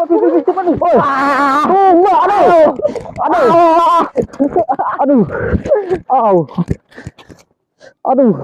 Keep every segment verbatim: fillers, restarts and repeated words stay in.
Oi. Aduh, aduh. Aduh. Aduh. Au. Aduh.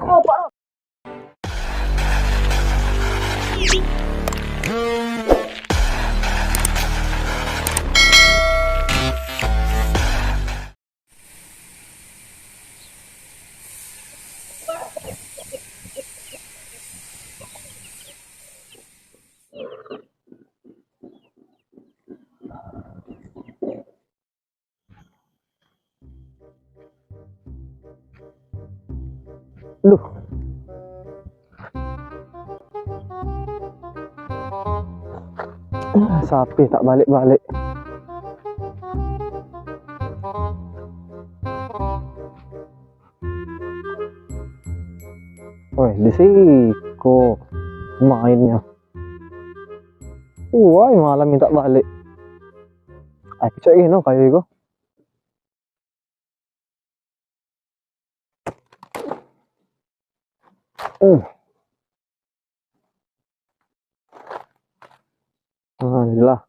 Duh. Sapi tak balik-balik. Woi, di siko mainnya. Woi, malam minta balik. Ai, kecek gini kayu iko. Uh. Ah, inilah.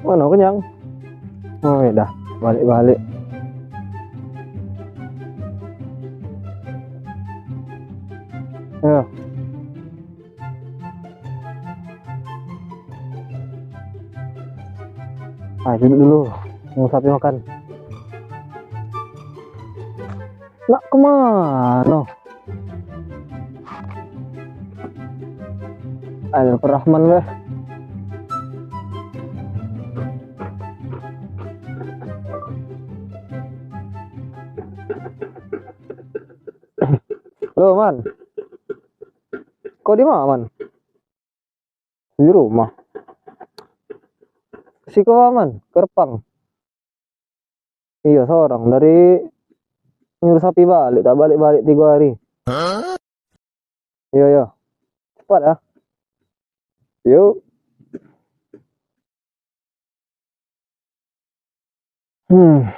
Mano kenyang? Oh, ya dah, balik-balik. Ya. Ah, duduk dulu. Nunggu sapi makan. Nak kemano? Ayo, ke Rahman weh. Halo, Man. Kau di mana, Man? Di rumah. Siko aman, kerpang. Iyo, seorang dari nyuruh sapi balik, tak balik-balik tigo hari. Iyo, iyo. Cepat ah. Yuk. Hmm.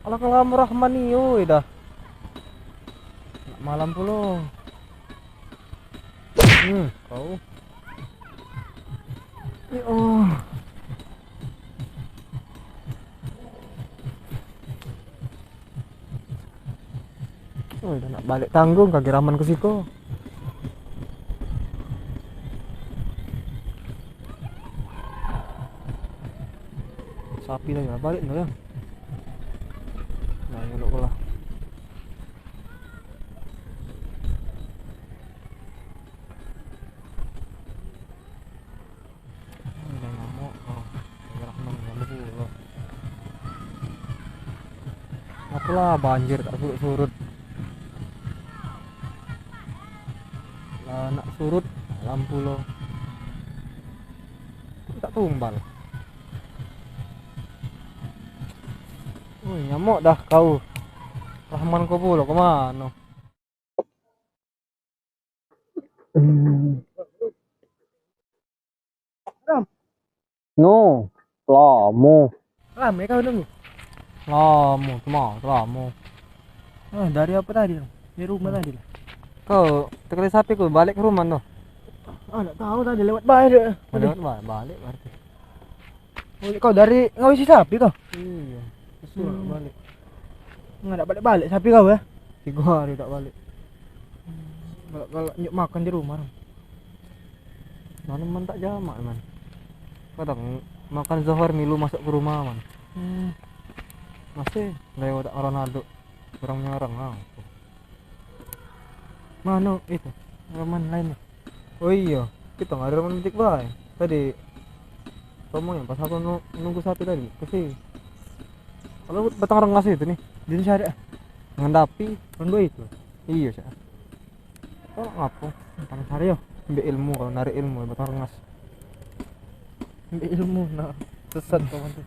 Alah, kalam Rahman ni, oi dah. Nak malam pulo. Hmm, kau. Ya Allah. Oi, dah nak balik tanggung, kaki Rahman ke siko. Sapi dah ya, balik dah ya. Nah, nyeluk lah. Ini ngamuk, oh, merah nang ngamuk pulo. Apalah banjir tak surut-surut. Lah nak surut, lampu lo. Tak tumbal. Oi, nyamuk dah kau. Rahman kau pulo kemano? Hmm. No, lamo. Lamo kau nunggu? Lamo, cuma lamo. Ah, dari apa tadi? Dari rumah tadi lah. Kau tekali sapi kau balik ke rumah tu? Ah, tak tahu tadi lewat balik. Lewat balik, balik berarti. Oh, kau dari ngawisi sapi kau? Iya. Suruh balik. Nggak ada balik-balik sapi kau ya? Tiga hari tak balik. Galak-galak nyuk makan di rumah. Mana man tak jamak man. Kadang makan Zohor milu masuk ke rumah man. Hmm. Masih lewat tak Ronaldo. Orang nyarang ah. Mano itu? Roman lain ni. Oh iyo, kito nggak ada roman metik bae. Tadi ngomongnya pas aku nu- nunggu sapi tadi, pasti kalau batang rengas itu nih, dia cari ah. Ngendapi. Kan dua itu. Iyo sih. Kau ngapo? Batang cari yo. Ambil ilmu, kalau narik ilmu batang rengas. Ambil ilmu nah. Sesat kau tu.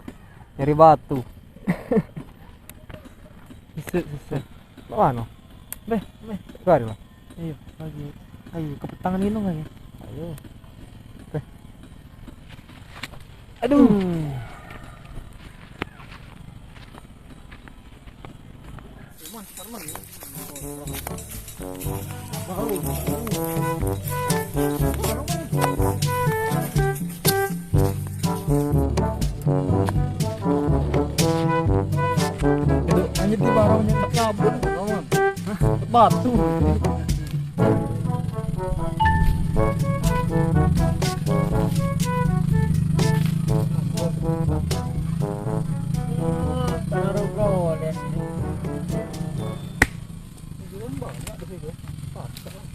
Nyari batu. Sesat, sesat. Mak mano? Beh, beh. Kemari lah. Ayo, lagi. Ayo, ke petang ni nung ayo. Ayo. Beh. Aduh. Hmm. Anjir, di barang yang kabut, kawan. Batu. Banyak di situ. Pacak lah.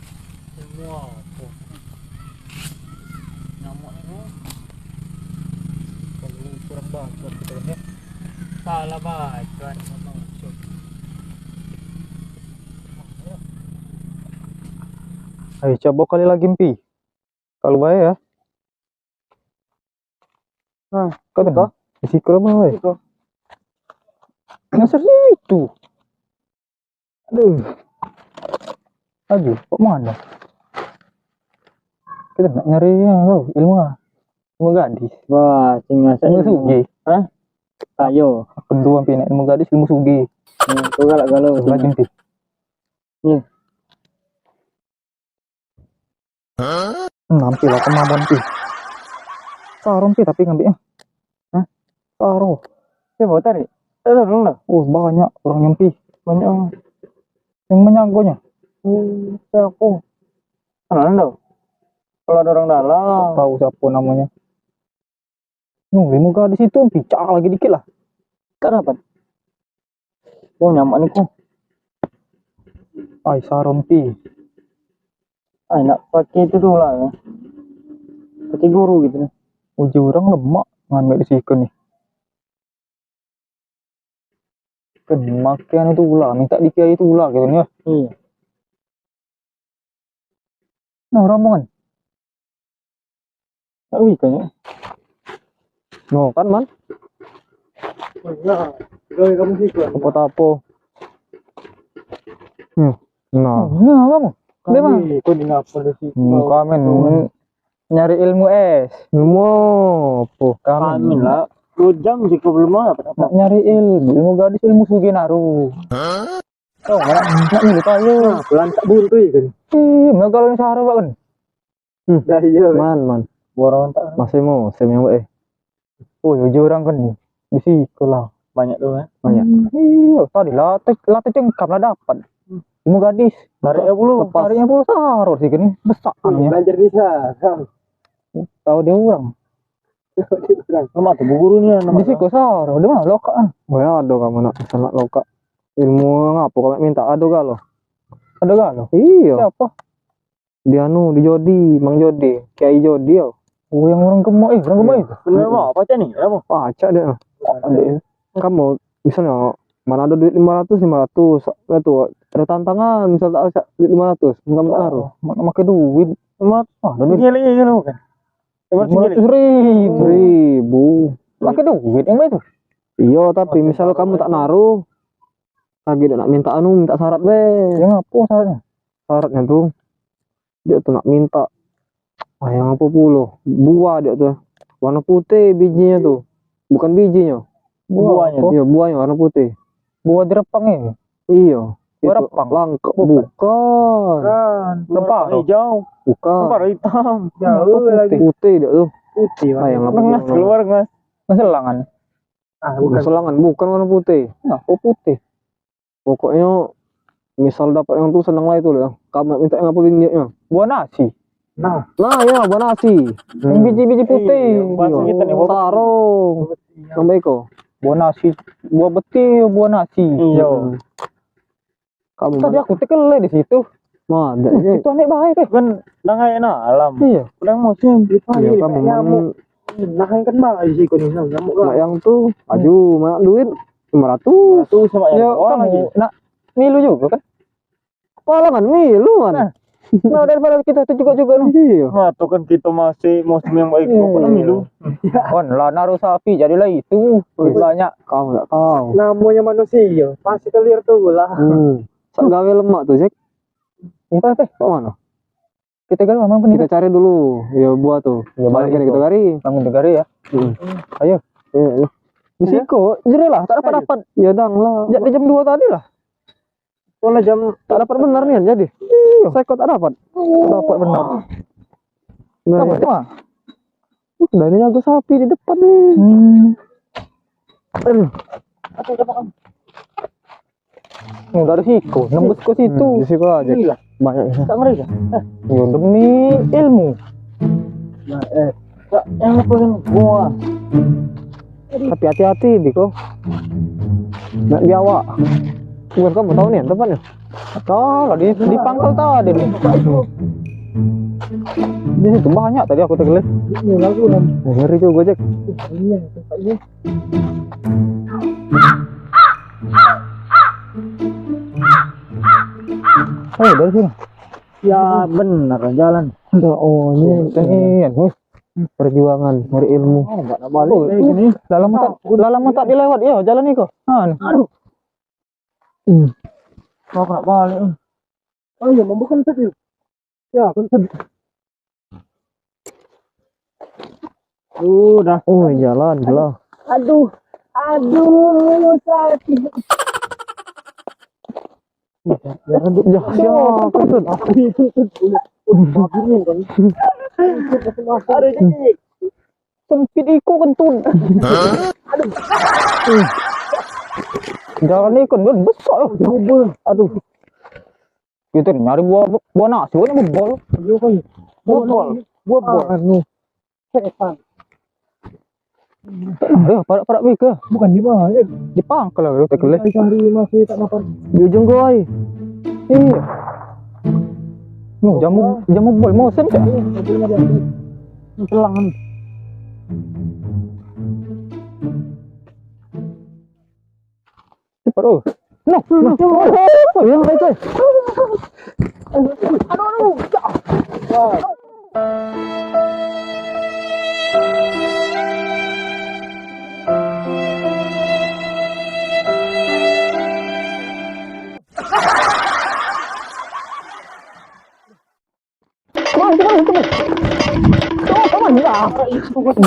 Semua apa? Nyamuk ni. Kalau kurang baca kita ni. Salah baca ni, memang. Ayo, coba kali lagi, Mpi. Kalau bae ya. Nah, kau tengok. Di siku lah, Bang, weh. Siku. Nyasar situ. Aduh. Aduh, kok mana? Kita nak nyari ya, kau, ilmu ah. Ilmu gadis. Wah, sing ngasal ilmu ilmu. Sugih. Hah? Ayo. Aku dua, Mpi, nak ilmu gadis, ilmu sugih. Hmm, tu galak galau. Lagi, Mpi. Iya. Nampil lah kemabon, Pi. Saro, Pi, tapi ngambeknyo. Hah? Saro. Siapa tadi? Eh, saro lah. Oh, banyak orang nyempi. Banyak orang. Yang menyagonyo. Hmm, siapa? Kenal ndak? Kalau ada orang dalam. Tahu siapa namanya. Nunggu muka di situ, picak lagi dikit lah. Kak dapat. Oh, nyamak ni ku. Ai, saro, Pi. Ai, nak pakai itu tu lah ya. Pakai guru gitu ni. Uji orang lemak ngambil di siku ni. Kan makan itu ular, minta dikiai itu ular gitu ya. Iya. Nah, rombongan. Tak bisa ya. No, kan, Man? Nah, gawe kamu situ. Apa tapo? Hmm. Nah. Oh, nah, kamu. Dia mah. Kami, kau ni ngapa di situ? Hmm, kami, hmm, nyari ilmu es. Ilmu apa? Kami. Kami lah. Dua jam sih kau belum apa? Nak nyari ilmu, ilmu gadis, ilmu sugih naru. Hah? Oh, nak, nak nyuruh kayu. Nah, pelan tak buntu ya kan? Ih, mana kalau yang saro, Pak, kan? Hmm. Dah iya. Man, man. Borong tak. Masih mau, saya yang, eh. Oh, jujur orang kan ni. Di situ lah. Banyak tu, eh? Banyak. Hmm, iya, tadi lah, te-, lah tecengkam lah dapat. Hmm. Ilmu gadis. Tariknya puluh. Lepas. Tariknya puluh saro sih kan ni. Besak kan ya. Belajar bisa. Tahu dia orang. Lemak tu bu guru ni. Di situ saro, di mana lokak kan? Oh ya, ada kamu nak, nak lokak. Ilmu ngapo kau nak minta? Ado galo. Ado galo? Iyo. Siapo? Di anu, di Jodi, Mang Jodi, Kiai Jodi yo. Oh, yang orang gemuk, eh, orang gemuk itu. Bener, Bang. Apa ni? Apa? Pacak dia. Kamu misalnya mana ada duit lima ratus, lima ratus, lah tu, ada tantangan, misal tak pacak duit lima ratus, kamu tak naruh. Mana makai duit? Lima ratus. Ah, ada duit. Dia lagi kan bukan? Lima ratus ribu. Ribu. Makai duit yang itu. Iyo, tapi misal kamu tak naruh, lagi dak nak minta anu, minta syarat be. Yang apa syaratnya? Syaratnya tu, dia tu nak minta, ah, yang apa pulo? Buah dia tu. Warna putih bijinya tu. Bukan bijinya. Buahnyo. Iyo, buahnyo warna putih. Buah direpang ni. Iyo. Buah repang. Langkok. Bukan. Bukan. Rempah. Hijau. Bukan. Rempah hitam. Jauh lagi. Putih dia tu. Putih. Ah, yang apa? Ngas keluar, ngas. Ngeselangan. Ah, bukan. Selangan, bukan warna putih. Nah, kok putih? Pokoknyo, misal dapat yang tu, senang lah itu lah. Kamu nak minta yang apa biji nya? Buah nasi. Nah. Nah, ya, buah nasi. Yang biji-biji putih. Iyo, bahasa kita ni, buah. Sarung. Sampai ko. Buah nasi, buah beti, buah nasi. Iyo. Hmm. Kamu tadi mana? Aku tekele di situ. Wah, dak je. Itu aneh bae deh. Kan nang ae nah alam. Iyo. Udah musim. Iyo, kamu nyamuk. Nah, kan bae sih kau ni nyamuk kan. Nak yang tu, aju, banyak duit, lima ratus. Lima ratus sama yang. Yo, kamu nak milu juga kan? Palangan milu kan. Nah. Nah, daripada kita tu juga-juga ni. Iyo. Nah, tu kan kita masih musim yang baik, kau pernah milu. Kon lah naruh sapi jadilah itu. Wih. Banyak. Kau dak tahu. Namanya manusia, pasti kelir tu lah. Hmm. Sak gawe lemak tu, Jack. Entah teh. Kok mana? Kita kan mana? Kita cari dulu ya buah tu. Ya, balik kita cari. Langsung kita cari ya. Hmm. Ayo. Ayo, ayo. Di siko, jero lah, tak dapat-dapat. Ya dang lah. Jak di jam dua tadi lah. Pola jam tak dapat benar nih jadi. Iyo. Seko tak dapat. Tak dapat benar. Nah, dapat ya. Mah. Uh, dah ini jago sapi di depan nih. Hmm. Aduh. Oh, dari siku, nembus ke situ. Hmm, di situ aja. Gila. Banyak. Tak ngeri dah. Eh. Yo, demi ilmu. Nah, eh. Tak, yang apa kan? Wah. Tapi hati-hati, Biko. Nak biawak. Bukan kamu tahu nih, tempatnya? Tahu lah, di, di pangkal tadi nih. Di situ banyak tadi aku tegelis. Ini lagu kan. Ngeri juga, Jack. Iya, tempat ini. Oh, dari sini. Ya, bener jalan. Oh, ini. Ini, wih. Perjuangan nyari ilmu. Oh, enggak nak balik kayak gini. Dalam tak, dalam tak dilewat ya jalan ni kok. Nah, nih. Aduh. Hmm. Kau nak balik. Oh iya, membuka tadi. Ya, kan tadi. Udah. Oh, jalan lah. Aduh. Aduh, sakit. Ya, ya, ya, kentut. Aduh, jadi. Sempit iko kentut. Aduh. Jangan iko kentut besar. Aduh. Kita nyari buah, buah nasi, buahnya bebol. Bebol. Bebol. Anu. Setan. Ayo, parak-parak bika. Bukan di mana? Di pangkal lah, kita kelih. Cari masih tak dapat. Di ujung gua. Iya. Jamu, jamu bol musim tak? Telangan. Cepat, oh. No, no, no. Oh, yang itu. Aduh, aduh.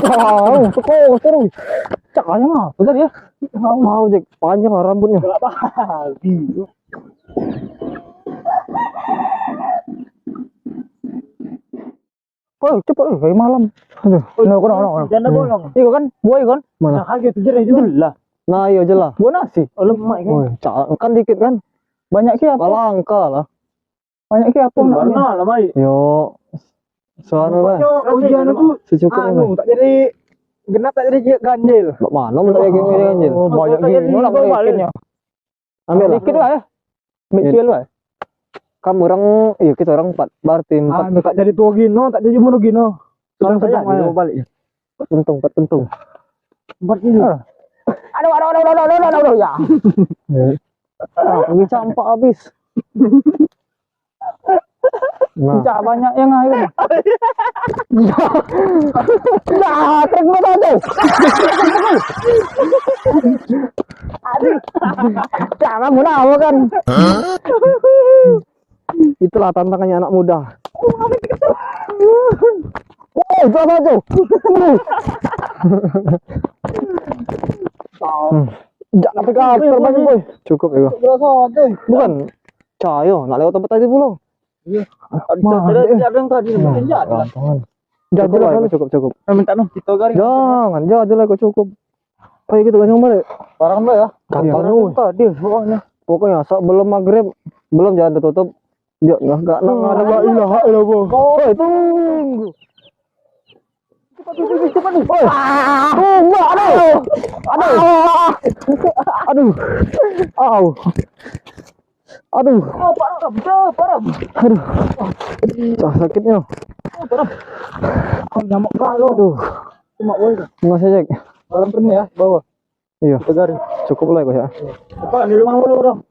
Jauh, teko terus. Cak ayam apa tadi ya? Mau, Jack, panjang lah rambutnya. Oh, cepet, oh, kayak malam. Aduh, no, kono, kono, kono. Janda bolong. Iko kan, buah iko kan? Mana? Nah, kaget jerih juga. Jelah. Nah, iyo jelah. Buah nasi. Oh, lemak kan? Oh, cak, kan dikit kan? Banyak ki apa? Langka lah. Banyak ki apa nak? Warna lah, baik. Yo. Soalnya lah. Pokoknya ujian itu secukupnya anu, lah. Tak jadi genap, tak jadi ganjil. Mak mana tak jadi ganjil? Oh, banyak tak jadi gini, orang balik. Dikit lah ya. Mik cuel lah. Kamu orang, iyo, kita orang empat, berarti empat. Ah, tak jadi tua gino, tak jadi umur gino. Sekarang sedang ayo balik. Pentung, empat pentung. Empat kilo. Ah. Aduh, aduh, aduh, ya. Ah, ini campak habis. Nah. Cak banyak yang air. Ya, truk motor tu. Aduh. Jangan guna apa kan? Itulah tantangannya anak muda. Oh, itu apa tu? Hmm. Jak tapi kau terbang, boy. Cukup ya. Berasa deh. Bukan. Cayo, nak lewat tempat tadi pulo. Iya. Ada, ada yang tadi. Jangan. Jadi lah, cukup, cukup. Minta noh, kita garing. Jangan, jadi lah, cukup. Ayo kita ganjang balik. Barang dulu ya. Gatal. Tadi pokoknya. Pokoknya sebelum maghrib, belum jalan tertutup. Dia enggak, enggak, enggak ada la ilaha illallah. Oi, tunggu. Cepat, cepat, cepat, cepat. Oi. Tunggu, aduh. Aduh. Aduh. Au. Aduh. Oh, parah, parah, parah. Aduh. Cak sakitnya. Oh, parah. Oh, nyamuk parah lo. Aduh. Cuma boy. Enggak sejak. Dalam perni ya, bawah. Iya. Tegar. Cukup lah kau ya. Apa di rumah lu orang?